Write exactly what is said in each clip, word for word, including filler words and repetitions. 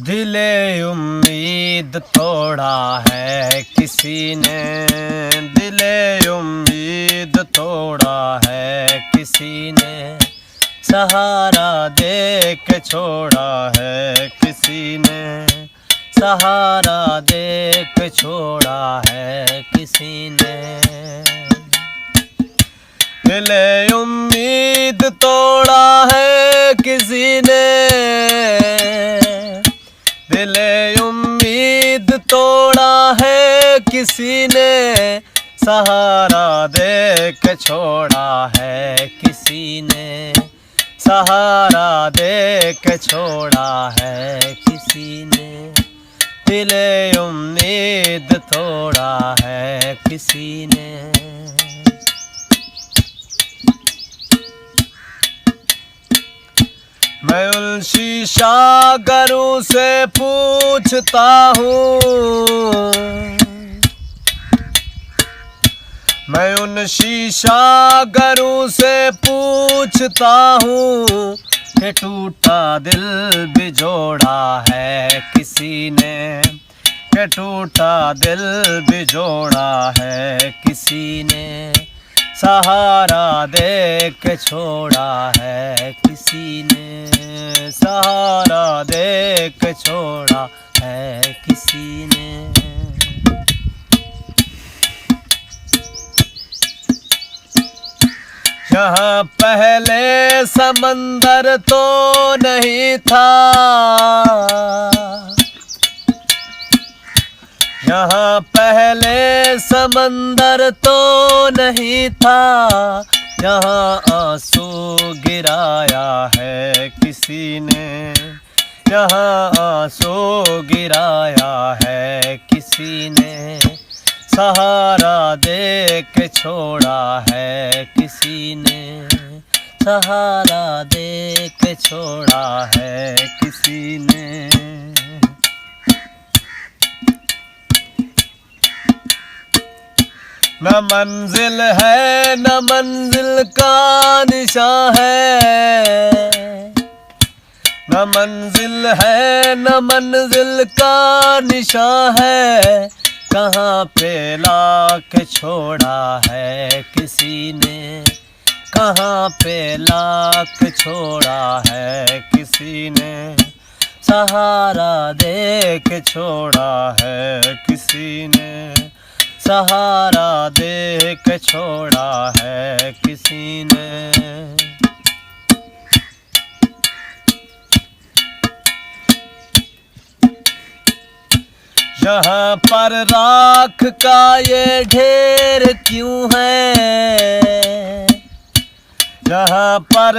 دل امید توڑا ہے کسی نے، دل امید توڑا ہے کسی نے، سہارا دے کے چھوڑا ہے کسی نے، سہارا دے کے چھوڑا ہے کسی نے۔ دل امید توڑا ہے کسی نے، دل امید توڑا ہے کسی نے، سہارا دے کے چھوڑا ہے کسی نے، سہارا دے کے چھوڑا ہے کسی نے، دل امید توڑا ہے کسی نے۔ میں ان شیشہ گروں سے پوچھتا ہوں، میں ان شیشہ گروں سے پوچھتا ہوں کہ ٹوٹا دل بھی جوڑا ہے کسی نے، کہ ٹوٹا دل بھی جوڑا ہے کسی نے، سہارا دے کے چھوڑا ہے کسی نے، سہارا دے کے چھوڑا ہے کسی نے۔ یہاں پہلے سمندر تو نہیں تھا، یہاں پہلے سمندر تو نہیں تھا، یہاں آنسو گرایا ہے کسی نے، یہاں آنسو گرایا ہے کسی نے، سہارا دے کے چھوڑا ہے کسی نے، سہارا دے کے چھوڑا ہے کسی نے۔ نہ منزل ہے، نہ منزل کا نشاں ہے، نہ منزل ہے، نہ منزل کا نشاں ہے، کہاں پہ لا کے چھوڑا ہے کسی نے، کہاں پہ لا کے چھوڑا ہے کسی نے، سہارا دے کے چھوڑا ہے کسی نے، سہارا دے کے چھوڑا ہے کسی نے۔ یہاں پر راکھ کا یہ ڈھیر کیوں ہے؟ یہاں پر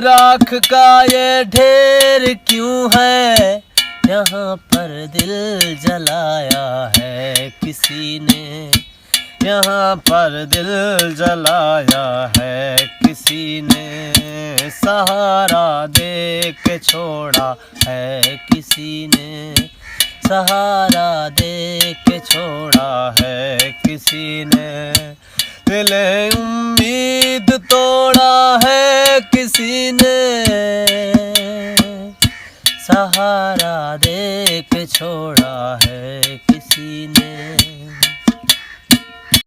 راکھ کا یہ ڈھیر کیوں ہے؟ یہاں پر دل جلایا ہے کسی نے، یہاں پر دل جلایا ہے کسی نے، سہارا دے کے چھوڑا ہے کسی نے، سہارا دے کے چھوڑا ہے کسی نے۔ دل امید توڑا ہے کسی نے، سہارا دے کے چھوڑا ہے کسی نے۔